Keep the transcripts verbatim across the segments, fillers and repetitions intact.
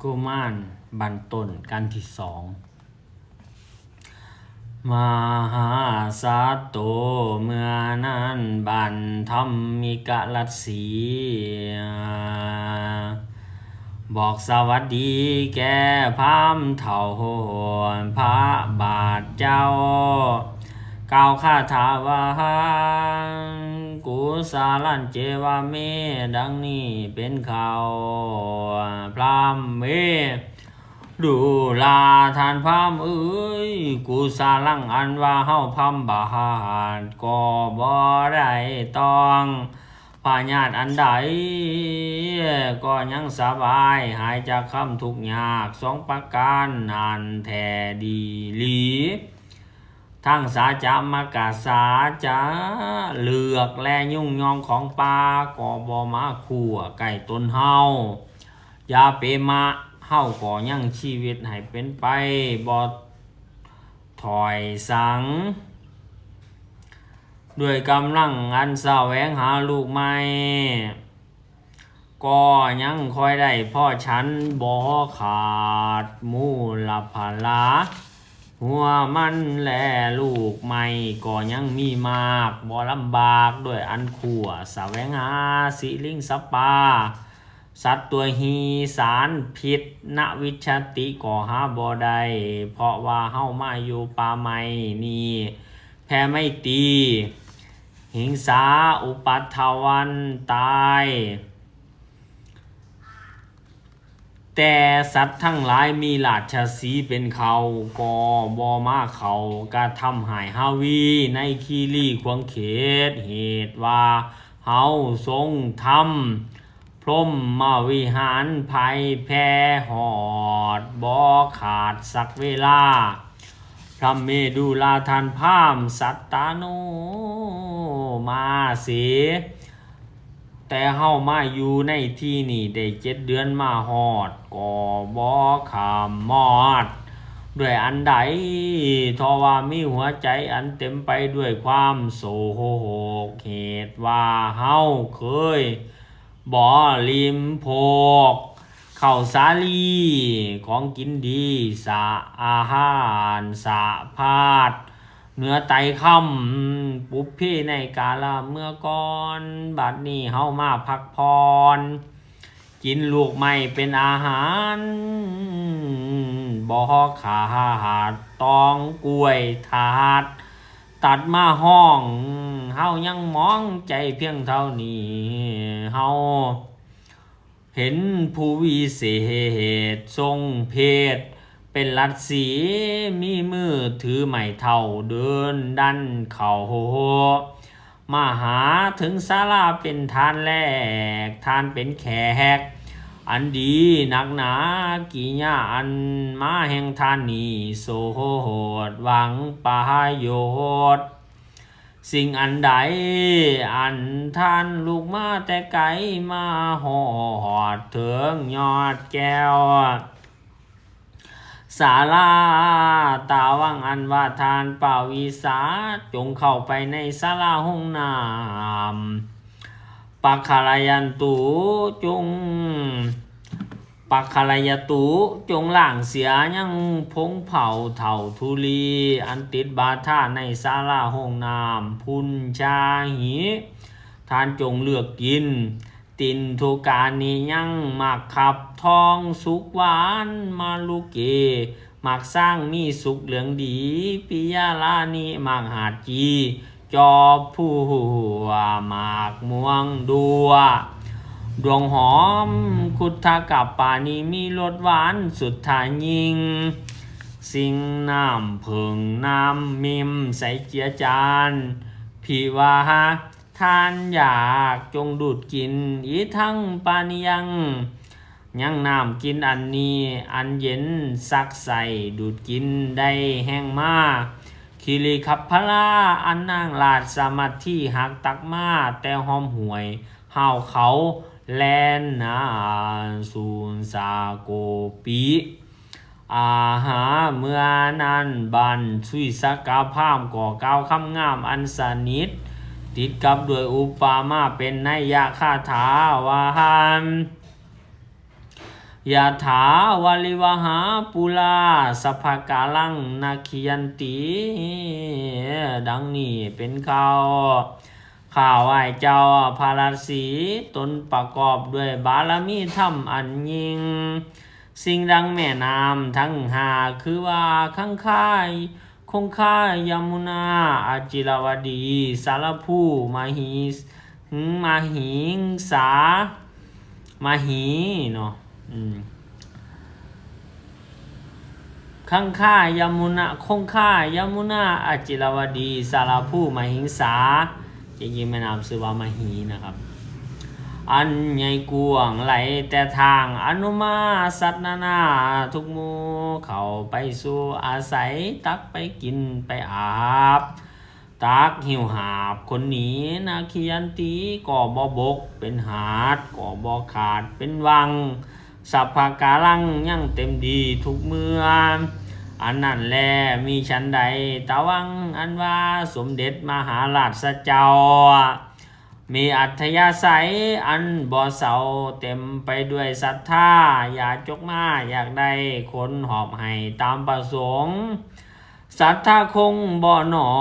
กุมารบันต้นกันที่สอง มหาสัตโต เมื่อนั้นบันธรรมิกรัตสี บอกสวัสดีแก่พราหมณ์เฒ่า พระบาทเจ้า กล่าวคาถาว่า กุสาลันเจวะเม ดังนี้เป็นเขา พราหมณ์เม ดูราท่านพราหมณ์เอ้ย กุสาลังอันว่าเฮาพราหมณ์บาทก็บ่ได้ต้องพยาธิอันใด ก็ยังสบายหายจากความทุกข์ยากสองประการนั้นแท้ดีหลี ทั้งสาจะมะกะสาจะเลือกและยุ่งยองของป่าก็บ่มาคั่วใกล้ตนเฮา อย่าเปมะ เฮาก็ยังชีวิตให้เป็นไปบ่ถอยสัง ด้วยกำลังอันแสวงหาลูกใหม่ ก็ยังค่อยได้พอฉันบ่ขาดมูลพละ หัวมันและลูกใหม่ก็ยังมีมากบ่ลำบาก ด้วยอันคั่วแสวงหาสิลิงสปา สัตว์ตัวฮีสารพิษ นวิชชติก็หาบ่ได้ เพราะว่าเฮามาอยู่ป่าไม้นี่ แผ่ไมตรี หิงสาอุปัททวันตาย แต่สัตว์ทั้งหลายมีราชสีห์เป็นเขา ก็บ่มาเขากระทำหายฮาวีในคีรีขวางเขต เหตุว่าเฮาทรงทำพรหมวิหารไพแผ่หอดบ่ขาดสักเวลา พระเมดุลาท่านพราหมณ์สัตตาโนมาเส แต่เฮามาอยู่ในที่นี่ได้เจ็ดเดือนมาฮอดก็บ่ข้ามมอด ด้วยอันใด ทว่ามีหัวใจอันเต็มไปด้วยความโศก เหตุว่าเฮาเคยบ่ลิมโภค ข้าวสาลีของกินดีสะอาหารสะพาด เนื้อไตคำปุพเพในกาลเมื่อก่อน บัดนี้เฮามาพักผ่อน กินลูกไม้เป็นอาหาร บ่ขาดตองกล้วยทาด ตัดมาห้อง เฮายังมองใจเพียงเท่านี้ เฮา เห็นผู้วิเศษทรงเพศ เป็นรัตสี มีมือถือไม้เท้าเดินดันเข้า มาหาถึงศาลาเป็นทานแรก ทานเป็นแขก อันดีนักหนา กิยาอันมาแห่งทานนี้ โสดหวังประโยชน์ สิ่งอันใด อันท่านลุกมาแต่ไกล มาฮอดเถิงยอดแก้ว ศาลาตาวังอันว่าท่านปวิสา จงเข้าไปในศาลาห้องน้ำ ปักขะลายันตุ จง ปักขะลายตุ จงล้างเสียยังผงเผาเถ่าธุลี อันติดบาทาในศาลาห้องน้ำ พุญชาหิ ท่านจงเลือกกิน ตินทุกานิยังหมากขับทองสุกหวานมาลุเก หมากสร้างมีสุกเหลืองดี ปิยาลานิหมากหาดจี จอบผู้หมากม่วงดัว ดวงหอมคุทธกับปานีมีรสหวานสุดทายิง สิ่งน้ำเผิงน้ำมิมใสเจียจาน พิวาหะ ท่านอยากจงดูดกิน อีทั้งปานิยัง ยังน้ำกินอันนี้ อันเย็นสักใส่ดูดกินได้แห้งมา คิริขับพลา อันนางราชสมัทธิหักตักมา แต่หอมหวยห้าวเขาแลนนาสูนสาโกปิ อาหาเมื่อนั้นบันสุยสกาพราหมณ์ก็กล่าวคำงามอันสนิท ติดกับด้วยอุปมาเป็นนัยยะคาถาว่าหัน ยะถาวาริวหาปูรา สัพพะกาลัง นะขียันติ ดังนี้เป็นข่าว ข้าไหว้เจ้าพระราศี ตนประกอบด้วยบารมีธรรมอันยิ่ง สิ่งดังแม่น้ำทั้งห้า คือว่าคังคาย คงคายมุนา อจิรวดี สารภู มหิ มหิงสา มหิ เนาะ อืม คังคายมุนา คงคายมุนา อจิรวดี สารภู มหิงสา จริงๆแม่น้ำชื่อว่ามหินะครับ อันใหญ่กว้างไหลแต่ทาง อนุมาสัตว์นานาทุกหมู่ เข้าไปสู่อาศัย ตักไปกินไปอาบ ตักหิ้วหาบคนหนี นาคิยันตีก็บ่บกเป็นหาด ก็บ่ขาดเป็นวัง สัพพะกาลังยังเต็มดีทุกเมื่อ อันนั้นแลมีฉันใด ตะวังอันว่าสมเด็จมหาราชเจ้า มีอัธยาศัยอันบ่เศร้า เต็มไปด้วยศรัทธา อย่าจกมาอยากได้คนหอบให้ตามประสงค์ ศรัทธาคงบ่น้อ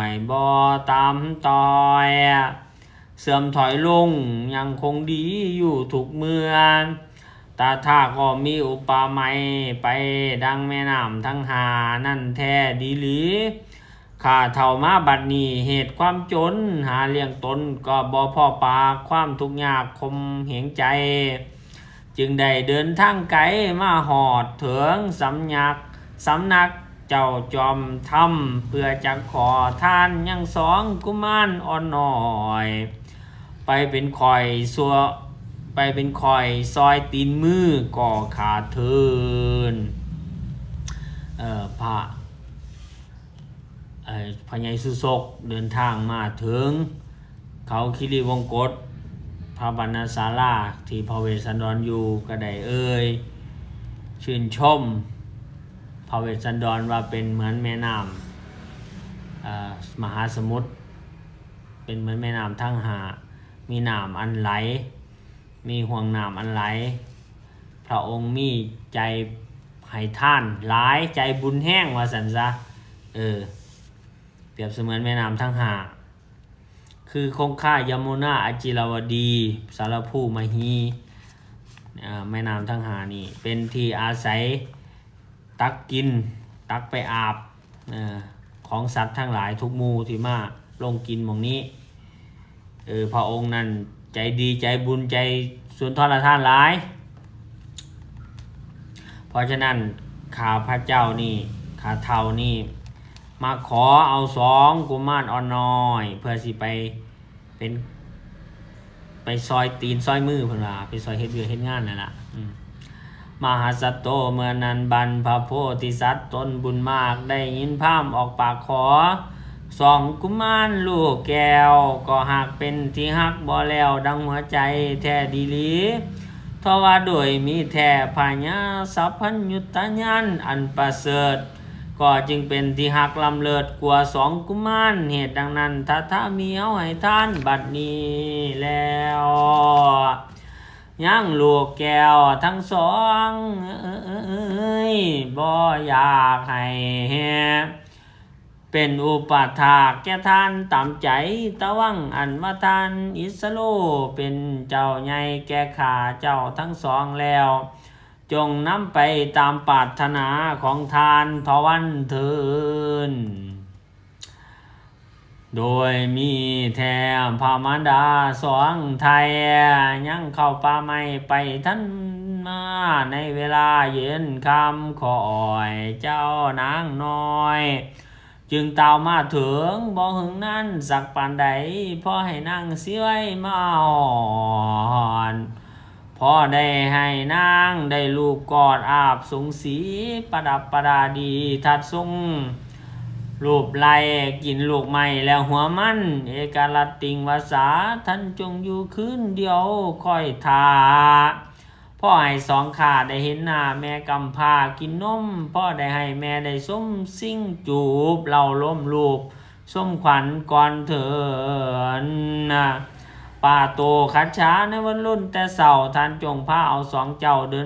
ยบ่ตามต้อย เสื่อมถอยลงยังคงดีอยู่ทุกเมื่อ ตถาก็มีอุปมาไปดังแม่น้ำทั้งห้านั่นแท้ดีหลี ข้าเฒ่ามาบัดนี้เหตุความจน หาเลี้ยงตนก็บ่พอปาก ความทุกข์ยากข่มเหงใจ จึงได้เดินทางไกลมาฮอดเถิงสำนัก สำนักเจ้าจอมธรรม เพื่อจะขอทานยังสองกุมารอ่อนน้อย ไปเป็นข่อยซัว ไปเป็นข่อยซอยตีนมือก็ขาดเทิน เอ่อ พระ เอ่อ พระใหญ่สุสกเดินทางมาถึง เขาคิรีวงกฏ พระบรรณศาลาที่พระเวสสันดรอยู่ ก็ได้เอ่ยชื่นชม พระเวสสันดรว่าเป็นเหมือนแม่น้ำ เอ่อ มหาสมุทร เป็นเหมือนแม่น้ำทั้งห้า มีน้ำอันไหล มีห่วงน้ำอันไหล พระองค์มีใจให้ทานหลาย ใจบุญแฮงว่าซั่นซะ เออ เปรียบเสมือนแม่น้ำทั้งห้า คือคงคายมุนา อจิรวดี สารภู มหิ อ่า แม่น้ำทั้งห้านี่เป็นที่อาศัย ตักกิน ตักไปอาบ เอ่อ ของสัตว์ทั้งหลายทุกหมู่ที่มาลงกินหม่องนี้ เออ พระองค์นั้นใจดีใจบุญใจสุนทรทานหลาย เพราะฉะนั้นข้าพระเจ้านี่ ข้าเฒ่านี่ มาขอเอาสองกุมารอ่อนน้อย เพื่อสิไปเป็น ไปซอยตีนซอยมือเพิ่นว่า ไปซอยเฮ็ดเวียกเฮ็ดงานนั่นล่ะ อืม มหาสัตโต เมื่อนั้นบรรพโพธิสัตว์ตนบุญมาก ได้ยินพราหมณ์ออกปากขอ สองกุมารลูกแก้ว ก็หากเป็นที่ฮักบ่แล้วดังหัวใจแท้ดีหลี ทว่าโดยมีแท้พญาสัพพัญญุตญาณอันประเสริฐ ก็จึงเป็นที่ฮักล้ำเลิศกว่าสองกุมาร เหตุดังนั้น ทัตถามีเอาให้ทานบัดนี้แล้ว ยังลูกแก้วทั้งสองเอ้ย บ่อยากให้ เป็นอุปถากแก่ท่านตามใจ ตะวังอันว่าท่านอิสโล เป็นเจ้าใหญ่แก่ข้าเจ้าทั้งสองแล้ว จงนำไปตามปรารถนาของท่านทวันเทิน โดยมีแท้พระมารดาสองไทย ยังเข้าป่าไม้ไปทันมา ในเวลาเย็นค่ำขอยเจ้านางน้อย จึงตาวมาถึงบ่หึงนั้นสักปานใด พอให้นางสิไว้มาอ่อน พอได้ให้นางได้ลูบกอดอาบสุงสี ประดับประดาดีทัดทรง ลูบไล้กินลูกไม้แล้วหัวมัน เอกรัตติงวาสา ท่านจงอยู่คืนเดียวคอยท่า พ่อให้สองข้าได้เห็นหน้าแม่กำพร้ากินนม พ่อได้ให้แม่ได้สมสิ่งจูบ เล่าล้มลูบสมขวัญก่อนเถินนะ ปาโตคัจฉา ในวันรุ่นแต่เช้า ท่านจงพาเอาสองเจ้าเดิน